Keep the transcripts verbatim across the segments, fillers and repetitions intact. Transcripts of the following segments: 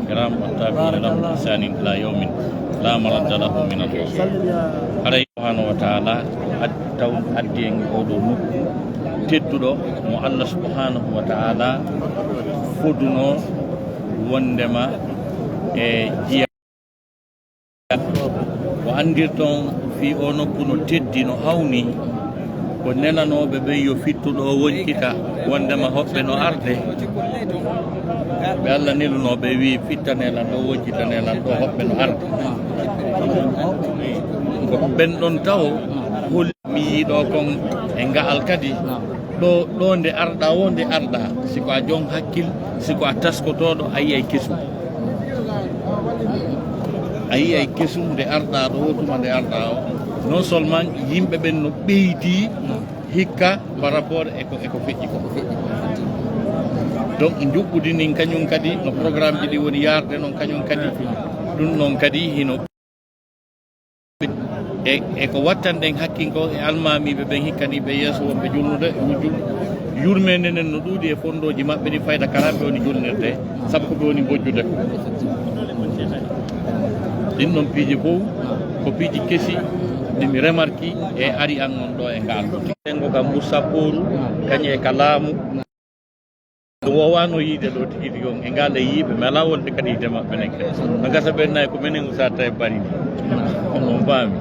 Kiram, wattabiina lahum bi ihsanin ila yawmin la maradda lahu min Allah. Haray subhanahu wa taala ad-, taw addi en oɗo nokku tedduɗo mo Allah subhanahu wa taala foduno wondema e jiya. Ko anndirton fii oo nokku no teddi, no hawni, ko nelanooɓe ɓen yo fittu ɗoo woncita, wondema hoɓɓe no arde. Ɓe Allah nelunoo ɓe wi'i, "Fittanee lan ɗoo, woncitanee lan ɗoo, hoɓɓe no arde." Ko ɓen ɗon tawo holli mi yi'i ɗoo kon e nga'al kadi. Ɗo, ɗo nde arɗaa woo, nde arɗaa, si ko a jon hakkil, si ko a taskotooɗo, a yi'ay kesum. A yi'ay kesum nde arɗaa ɗo, tuma nde arɗaa o. Non seulement yimɓe ɓen no ɓeydi hikka par rapport e ko, e ko feƴƴi ko. Donc, njuɓɓudi ndin kañum kadi, no programmeji ɗin woni yaarde non kañum kadi, ɗum non kadi hino e, e ko wattanɗen hakkin ko e almaamiiɓe ɓen hikkaniiɓe yeeso wonɓe julnude, jul-, yurmeende nden no ɗuuɗi e fonndooji maɓɓe ɗin, fayda kala ɓe woni julnirde, sabu ko ɓe woni bojjude ko. Ɗin ɗon piiji fof ko piiji kesi ɗi mi remarki e ari an on ɗo e ngaal. Tengo ka Mbuur Sappooru, kañum e ka laamu. Ɗum woowaano yiide ɗo tigi tigi on, e ngaal e yiiɓe, mi alaa wonde kadi yiide maɓɓe nen kadi. No gasa ɓen nayi ko menen Oustaz Taïb Barry ni. On faami?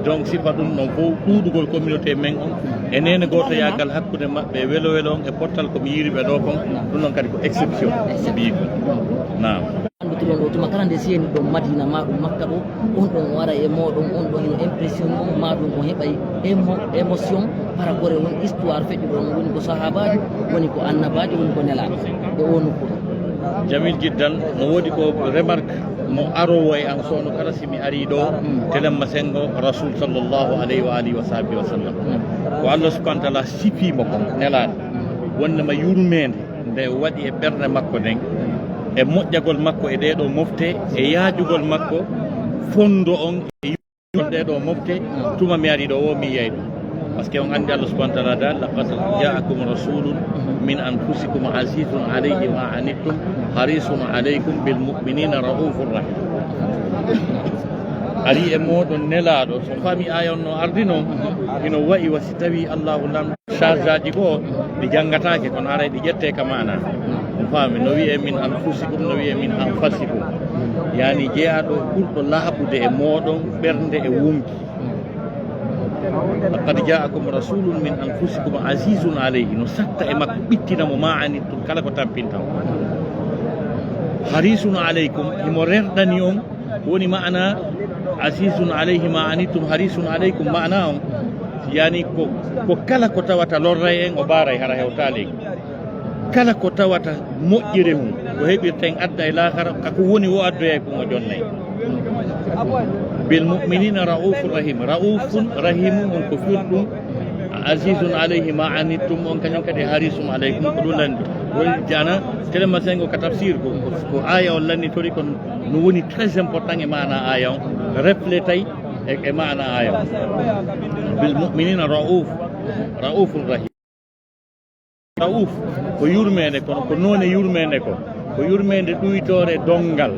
Donc, sifa ɗum ɗon fof ɗuuɗugol communauté men on, e neene gootoyaagal hakkunde maɓɓe, e welo welo on, e pottal ko mi yiiri ɓe ɗo kon, ɗum ɗon kadi ko exception, so ɓiyi ɗum. Naam. Anndutuɗon ɗo tuma kala nde seeni ɗon Madina ma ɗum Makka ɗo, on ɗon o ara e mooɗon, on ɗon hino impressionné on, ma ɗum o heɓay émo-, émotion par rapport e won histoire feƴƴuɗo on, woni ko sahaabaajo, woni ko annabaajo, woni ko nelaaɗo e o nokku ɗo. Jamil jiddan, no woodi ko remarque mo arowo e an soono kala si mi ari ɗo, mm, telemma sengo Rasul sallallahu alayhi wa alihi wa sahbihi wa sallam. Mm. Ko Allah subhanahu wa ta'ala sifiimo kon nelaaɗo. Mm. Wonnde ma yurmeende nde waɗi e ɓernde makko nden, e moƴƴagol makko e ɗee ɗoo mofte, e yaajugol makko fondo on e yurmeende ɗee ɗoo mofte, tuma mi ari ɗo o mi yiyay ɗum. Parce que on anndi Allah subhanahu wa ta'ala daal, "Laqad ja'akum rasulun min anfusikum azizun alayhi ma anittum harisun alaykum bil mu'minina ra'ufur rahim." Ari e mooɗon nelaaɗo, so faami aaya on no ardino, hino wa'i wa si tawi Allahu lam Charge aji goo ɗi janngataake, kono haray ɗi ƴettee ka maana. On faami, no wi'ee min anfusikum, no wi'ee min anfasikum. Yani jeyaaɗo ɓurɗo laaɓude e mooɗon ɓernde e wonki. Laqad ja'akum rasulun min anfusikum azizun alayhi, no satta e makko, ɓittina mo, ma anittum, kala ko tampinta on. Harisun alaykum, himo rerɗani on, woni maana, azizun alayhi ma anittum, harisun alaykum, maana on, yani ko, ko kala ko tawata lorray en, o baaray, hara hewtaali en. Kala ko tawata moƴƴere mum, ko heɓirta en adda e laakara, ka ko woni o addoyay kon o jonnay. Bil mu'minina ra'ufur rahim. Ra'ufun rahimun, on ko firɗum azizun alayhi ma anittum, on kañum kadi harisun alaykum, ko ɗum lanndi. Woni jana, tele masengo ka tafsir ko, ko, ko aya on lannitori kon. No woni très important e maana aya on, reflétay e, e maana aya on. Bil mu'minina ra'uf, ra'ufur rahim. Ra'uf ko yurmeende, kono ko noone yurmeende ko, ko yurmeende ɗuytoore donngal,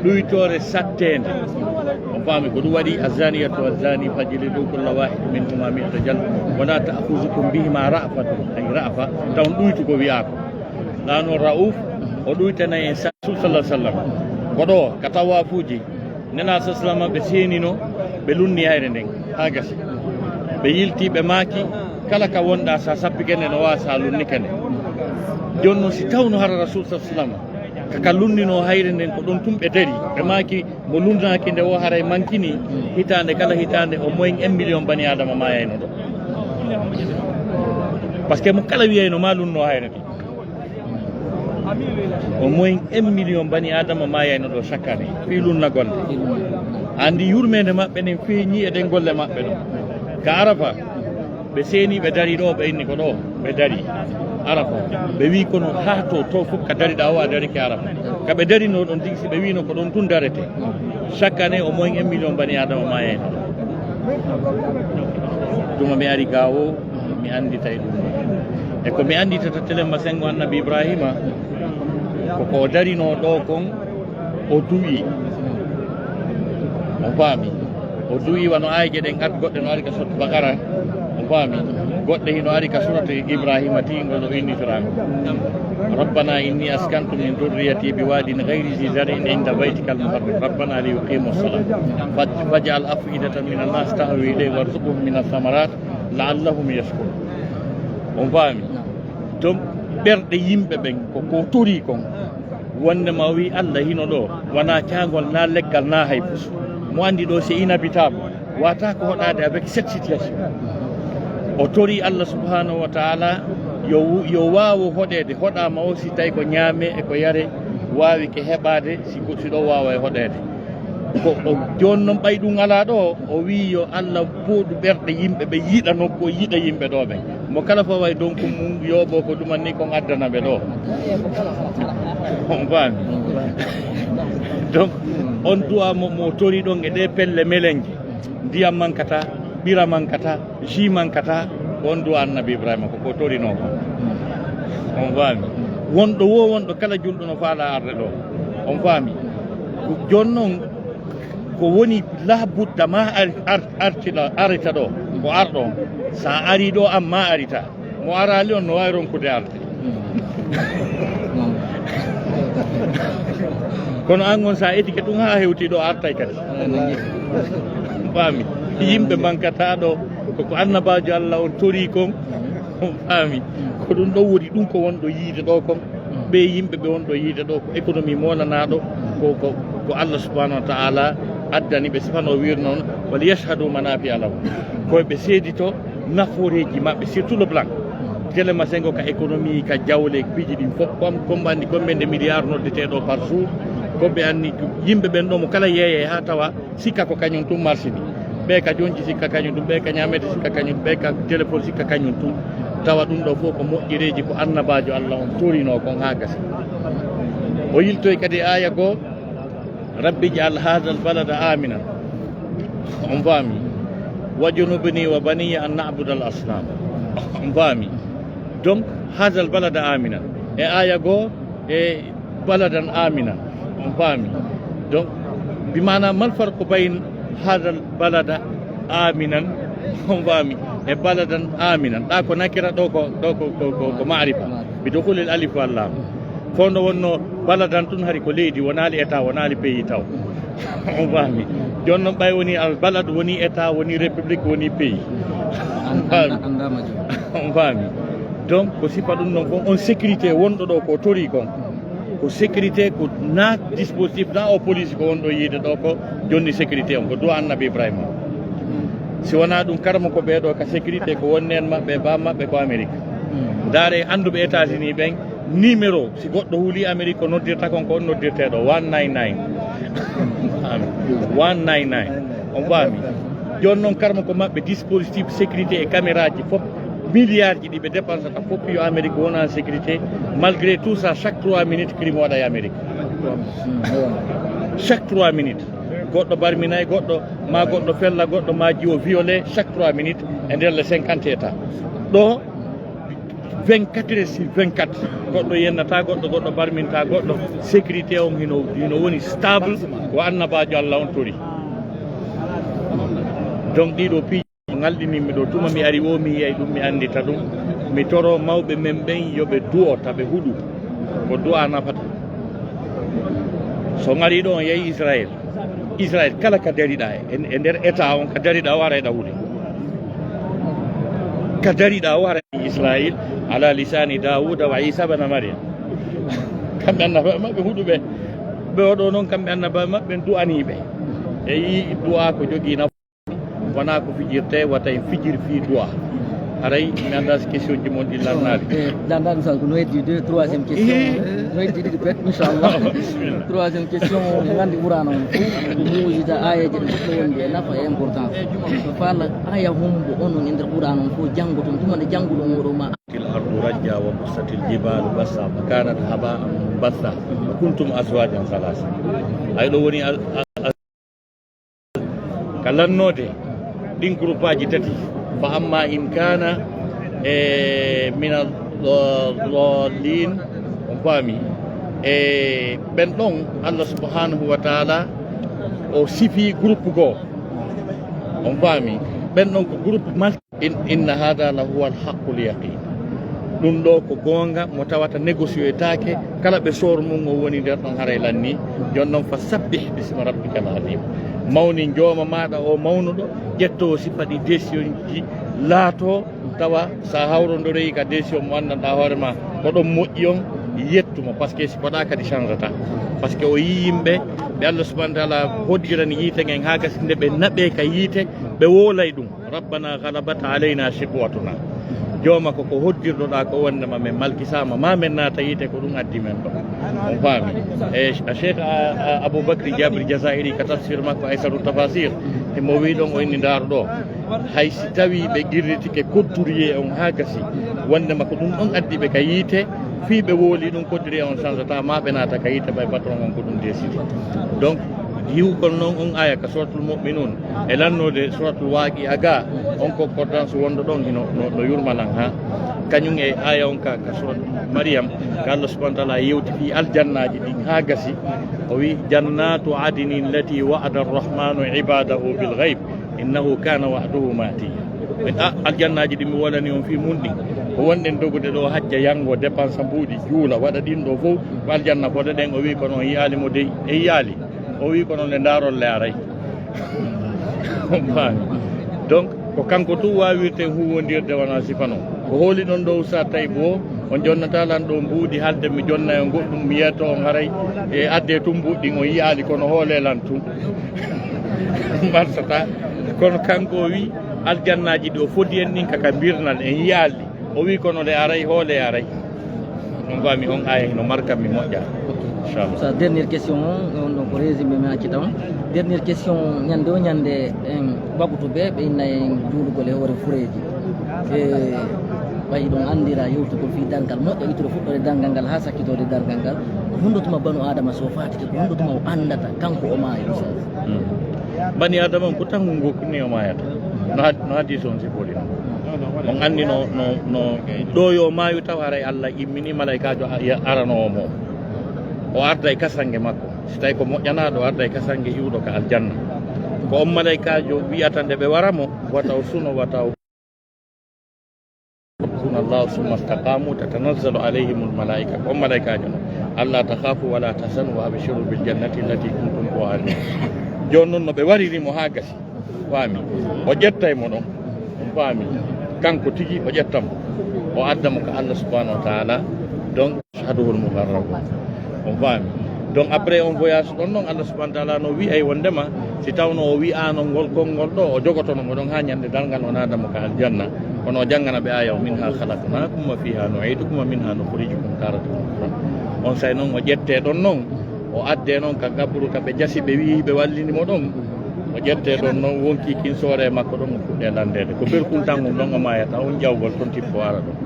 ɗuytoore satteende. On faami ko ɗum waɗi, "Azzaniyatu wazzani fajlidu kulla wahid minhuma mi'ata jalda, wala ta'khuzukum bihima ra'fatun", ay ra'fa, taw ɗuytu ko wi'aa ko. Ɗa no Ra'uf, o ɗuytanay en sa-, Rasul sallallahu alaihi wasallam. Ko ɗo, ka tawaafuuji, Nelaaɗo sallallahu alaihi wasallam ɓe seenino, ɓe lunni hayre nden, haa gasi. Ɓe yilti, ɓe maaki, kala ka wonɗa sa sappike nde no waawa sa lunnike nde. Jooni non si tawno hara Rasul sallallahu alaihi wasallam, ka, ka lunnino hayre nden ko ɗon tun ɓe dari, ɓe maaki, mo lunnaaki nde o haray mankini, hitaande kala hitaande au moins un million bani Adama maayayno ɗo. Parce que mo kala wiyayno ma lunno hayre nden. Au moins un million bani Adama maayayno ɗo chaque année. Fii lunna gonde. Andi yurmeende maɓɓe nden feeñi e ɗen golle maɓɓe ɗon. Ka Arafa, ɓe seeni, ɓe dari ɗo, ɓe inni ko ɗo, ɓe dari Arafa. Ɓe wi kono haa to, to fof ka dariɗa o, a darike Arafa. Ka ɓe darino ɗon tigi, si ɓe wino ko ɗon tun darete. Chaque année, au moins un million bani Adama maayayno ɗo. Tuma mi ari ga o, mi annditay ɗum. E ko mi annditata telen masengo Annabi Ibrahima, ko ko o darinoo ɗoo kon, O duwi. On faami? O duwi wano aayeje ɗen ad-, goɗɗe no ari ka surat Baqara. On faami? Goɗɗe hino ari ka surat Ibrahima ti, ngol o innitoraa ngol. ربنا إني أسكنت من ذريتي بواد غير ذي زرع عند بيتك المحرم ربنا ليقيموا الصلاة فاج-، فاجعل أفئدة من الناس تهوي إليهم وارزقهم من الثمرات لعلهم يشكرون. On faami? Donc, ɓerɗe yimɓe ɓen, ko, ko tori kon. Wonde ma o wi Allah hino ɗo, wona caangol, na leggal, na hay fus. Mo andi ɗo, c'est inhabitable. Wata ko hoɗade avec cette situation. O tori Allah subhanahu wa ta'ala yo, yo waawo hoɗede, hoɗama o si tawi ko ñaame e ko yare, waawi ke heɓade, si ko, si ɗo waawa e hoɗede. Ko o, jooni noon ɓay ɗum alaa ɗo, o wii yo Allah fooɗu ɓerɗe yimɓe ɓe yiɗa nokku o, yiɗa yimɓe ɗo ɓen. Mo kala faway donc mum yooɓo ko ɗuman ni kon addana ɓe ɗo. On faami? Donc, on du'a mo, mo tori ɗon e ɗe pelle melenje. Ndiyam mankata, ɓira mankata, jus mankata, ko on du'a Annabi Ibrahima ko, ko torinoo kon. On faami? Wonɗo wo, wonɗo kala julɗo no faala arde ɗo. On faami? Ko jooni noon, ko woni la budda ma ar-, ar-, artila, arita ɗo, ko arɗo on. Sa ari ɗo, an ma arita. Mo araali on no waawi ronkude arde. Kono an on sa etike ɗum haa hewti ɗo artay kadi. Faami? Yimɓe mankata ɗo, ko, ko annabaajo Allah on tori kon. Faami? Ko ɗum ɗo woni ɗum ko wonɗo yiide ɗo kon. Ɓe yimɓe ɓe wonɗo yiide ɗo ko économie molanaaɗo, ko, ko, ko Allah subhanahu wa ta'ala addani ɓe, sifano wirno on, وليشهدوا منافع لهم. Ko ɓe seedito nafooreeji maɓɓe, surtout le blanc. Tele masengo ka économie, ka jawle, piiji ɗin fof, comme, comme ɓe anndi combien de milliards noddeteeɗo par jour, ko ɓe anndi yimɓe ɓen ɗo mo kala yeeyay haa tawa sikka ko kañum tun marsini. Ɓe ka jonji sikka kañum tun, ɓe ka ñaamete sikka kañum, ɓe ka téléphone sikka kañum tun. Tawa ɗum ɗo fof ko moƴƴereeji ko annabaajo Allah on torinoo kon haa gasi. O yiltoy kadi aaya goo, رب اجعل هذا البلد آمنا. On faami? واجنبني وبني أن نعبد الأصنام. On faami? Donc, هذا البلد آمنا. E aaya goo, e بلدا آمنا. On faami? Donc, bi maana, ما الفرق بين هذا البلد آمنا, on faami, e بلدا آمنا. Ɗa ko nakira, ɗo ko, ɗo ko, ko, ko, ko ma'rifa. بدخول الألف واللام. Fof nde wonno بلدا tun, hari ko leydi, wonaali état, wonaali pays taw. On faami? Jooni noon ɓay woni al balad, woni état, woni république, woni pays. On faami? Donc, ko sifa ɗum ɗon fof, on sécurité wonɗo ɗo ko tori kon. Ko sécurité, ko na dispositif, na o police ko wonɗo yiide ɗo ko jonni sécurité on, ko du'a Annabi Ibrahima. Si wonaa ɗum, karmo ko ɓee ɗo ka sécurité, ko wonni en maɓɓe, ba maɓɓe ko Amérique. Ndaare annduɓe États-Unis ɓen, numéro, si goɗɗo huuli Amérique, ko noddirta kon, ko on noddirtee ɗo, one nine nine. One nine nine. On faami? Jooni noon, karmo ko maɓɓe dispositif sécurité e caméra ji fof, milliard ji ɗi ɓe dépensata fof yo Amérique wona en sécurité. Malgré tout ça, chaque trois minutes, crime waɗa e Amérique. Chaque trois minutes, goɗɗo barminay goɗɗo, ma goɗɗo fella goɗɗo, ma jiwo violé, chaque trois minutes, e nder les cinquante états. Ɗo, vingt-quatre heures sur vingt-quatre, goɗɗo yennata goɗɗo, goɗɗo barminta goɗɗo. Sécurité on hino, hino woni stable, ko annabaajo Allah on tori. Donc, ɗiɗo piiji ngalɗinimmi ɗo, tuma mi ari o, mi yiyay ɗum, mi anndita ɗum. Mi toro mawɓe men ɓen yo ɓe du'o, ta ɓe huɗu. Ko du'a nafata. So on ari ɗo, on yehi Israël. Israël, kala ka dariɗa e, e nder état on, ka dariɗa o, haray ɗa huɗi. Ka dariɗa o, haray Israël, على لسان داود وعيسى بن مريم. Kamɓe annabaaɓe maɓɓe huɗuɓe. Ɓe o ɗo noon, kamɓe annabaaɓe maɓɓe du'aniiɓe. E yi du'a ko jogii nafa. Wonaa ko fijirtee, wata en fijir fii du'a. Haray mi anndaa si question ji mon ɗi lannaali. Eh, dan, dan, misal ko no heddi deux, troisième question. Eh. No heddi ɗiɗi pet, inchallah. Bismillah. Troisième question, on nganndi Qur'an on fof, ko mu'jiza, aayeeje ɗe fof no wondi e nafa e importance. Ko faala aaya hombo onon e nder Qur'an on fof janngoton, tuma nde jannguɗon oɗo ma. الأرض رجا وبست الجبال بسا فكانت هباء منبثا وكنتم أزواجا ثلاثة. Ay ɗo woni al-, al-, al-, ka lannoode ɗin groupaaji tati. فأما إن كان, e, من الضالين, on faami? E ɓen ɗon, Allah subhanahu wa taala o sifi groupe goo. On faami? Ɓen ɗon ko groupe mal. In, inna hada la huwa al haqqul yaqin. Ɗum ɗo ko goonga mo tawata négocier taake, kala ɓe soor mum o woni nder ɗon haray lanni. Jooni noon, fa sabbih bismi rabbika al azim. Mawni jooma maaɗa o mawnuɗo, ƴettoowo sifa ɗi décision ji laato, tawa sa hawrondoroyi ka décision mo anndanɗaa hoore ma ko ɗon moƴƴi on, yettu mo, parce que si paɗa kadi changata. Parce que o yii yimɓe ɓe Allah subhanahu wa taala hoddirani yiite ngen haa gasi nde ɓe naɓe ka yiite, ɓe woolay ɗum. Rabbana ghalabat alayna shiqwatuna. Jooma ko ko hoddirɗoɗaa ko wondema men malkisaama, ma men naata yiite, ko ɗum addi men ɗo. On faami? E Cheikh, a, a, Aboubacry Jabir Jazairi ka tafsir makko Aysatu Tafasir, himo wii ɗon o inni ndaaru ɗo. Hay si tawii ɓe qirritike couturier on haa gasi, wondema ko ɗum ɗon addi ɓe ka yiite, fii ɓe wooli ɗum couturier on changata, ma ɓe naata ka yiite ɓay patron on ko ɗum décidi. Donc, hiwgol noon on aya ka Suratul Mu'minun e lannoode Suratul Waqi'a ga, on concordance wonɗo ɗon hino, no, no yurmanan ha. Kañum e aya on ka, ka Suratul Maryam, ka Allah subhanahu wa taala yewti fii aljannaaji ɗin haa gasi. O wi, "Jannatu adnin lati wa'ada arrahmanu ibadahu bil ghaib, innahu kana wa'duhu matiya." Ɓe, a, aljannaaji ɗi mi wolani on fii mun ɗin, ko wonɗen dogude ɗo, hajja, yango, dépense, mbuuɗi, juula, waɗa ɗin ɗo fow, ko aljanna foɗeɗen. O wi, "Kono on yi'aali mo dey?" E yi'aali. O wi, "Kono nde ndaaron le aray." On faami? Donc, ko kanko tun waawirten huuwondirde wona sifa non. Ko hooli ɗon ɗo Ustaz Taybu o, on jonnata lan ɗo mbuuɗi, haalde mi jonna e goɗɗum, mi yeeto on haray e adde tun mbuuɗi ɗin on yi'aali, kono hoole lan tun. Marsata, kono kanko o wi, aljannaaji ɗi o fodi en ɗin ka, ka mbirnal en yi'aali. O wi, "Kono le aray, hoole aray." On faami, on aya hino marka mi moƴƴa. Inchallah. Sa dernière question on, on ɗon ko résumé mi accita on. Dernière question, ñande o ñande en wagutu ɓe, ɓe inna en juulugol e hoore fureeji. E ɓay ɗon anndira yewtugol fii darngal moƴƴa, ittude fuɗɗoode darngal ngal haa sakkitoode darngal ngal. Ko honɗo tuma banu Aadama so faatike, ko honɗo tuma o anndata kanko o maayi, Ustaz? Hmm. Bani Aadama on ko tan ngun gokkuni o maayata. No had-, no hadiis on sifori non. On anndi no, no, no ɗo yo maayu taw haray Allah immini malaykaajo a-, ya-, aranoowo mo. O arda e kasange makko. Si tawi ko moƴƴanaaɗo, o arda e kasange iwɗo ka aljanna. Ko on malaykaajo wi'ata nde ɓe wara mo, wata o suno, wata o Rabbuna Allahu summa istaqamu tatanazzalu alayhimul malaika. Ko on malaikaajo non. Alla takhafu wala tahzanu wa abshiru bil jannati allati kuntum tu'adun. Jooni non no ɓe wariri mo haa gasi. Faami? O ƴettay mo ɗon. On faami? Kanko tigi o ƴetta mo. O adda mo ka Alla subhanahu wa ta'ala. Donc, Yashhaduhul muqarrabun. On faami? Donc après on voyage ɗon non, Allah subhanahu wa ta'ala no wi'ay wondema si tawno o wi'ano ngol konngol ɗo, o jogotono mo ɗon haa ñande darngal, o naada mo ka aljanna. Kono o janngana ɓe aya, "Wa minha khalaqnakum wa fiha nu'idukum wa minha nukhrijukum taratan ukhra." On say non o ƴette ɗon non, o adde non ka gaburu ka ɓe jasi, ɓe wi'i ɓe wallini mo ɗon. O ƴette ɗon non, wonki kin soore makko ɗon, o fuɗɗe landeede. Ko berkuntan ngun ɗon o maayata, on ƴawgol ton tippo ara ɗon.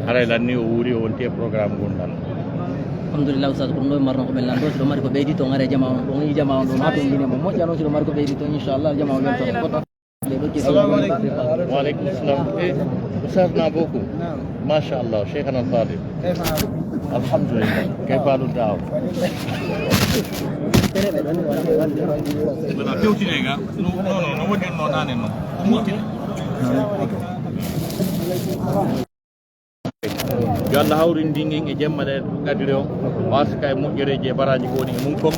Haray lanni o wuuri, o wonti e programme ngun lan. Alhamdulillah, Oustaz, ko ɗum ɗo marno ko ɓe lanndo. Siɗo mari ko ɓeydi toon, are jama on ɗon, yi jama on ɗon, haa toon mbine mo moƴƴano. Siɗo mari ko ɓeydi toon, inchallah, jama on ɗon toon. Wa alaikum salam. Eh, Oustaz Nabou. Naam. Machallah, Cheikhana Al Fadil. Kayfa halukum? Alhamdulillah. Kayfa halu daaw? Wala, pewtine ga. No, no, no, no wonirno naane non. Ko moƴƴi. Yo Allah hawrindin en e jemma ɗe qadiri on. O arsika e moƴƴereeji e baraaji ko woni e mum kon.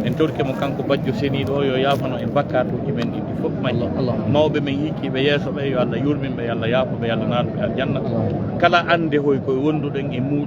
En torike mo kanko bajjo seniiɗo o, yo yaafano en bakkatuuji men ɗin ɗi fof majji. Allah, Allah. Mawɓe men hikkiiɓe yeeso ɓe, yo Allah yurmin ɓe, yo Allah yaafo ɓe, yo Allah naanu ɓe aljanna. Allah. Kala annde hoy koye wonduɗen e muuɗum.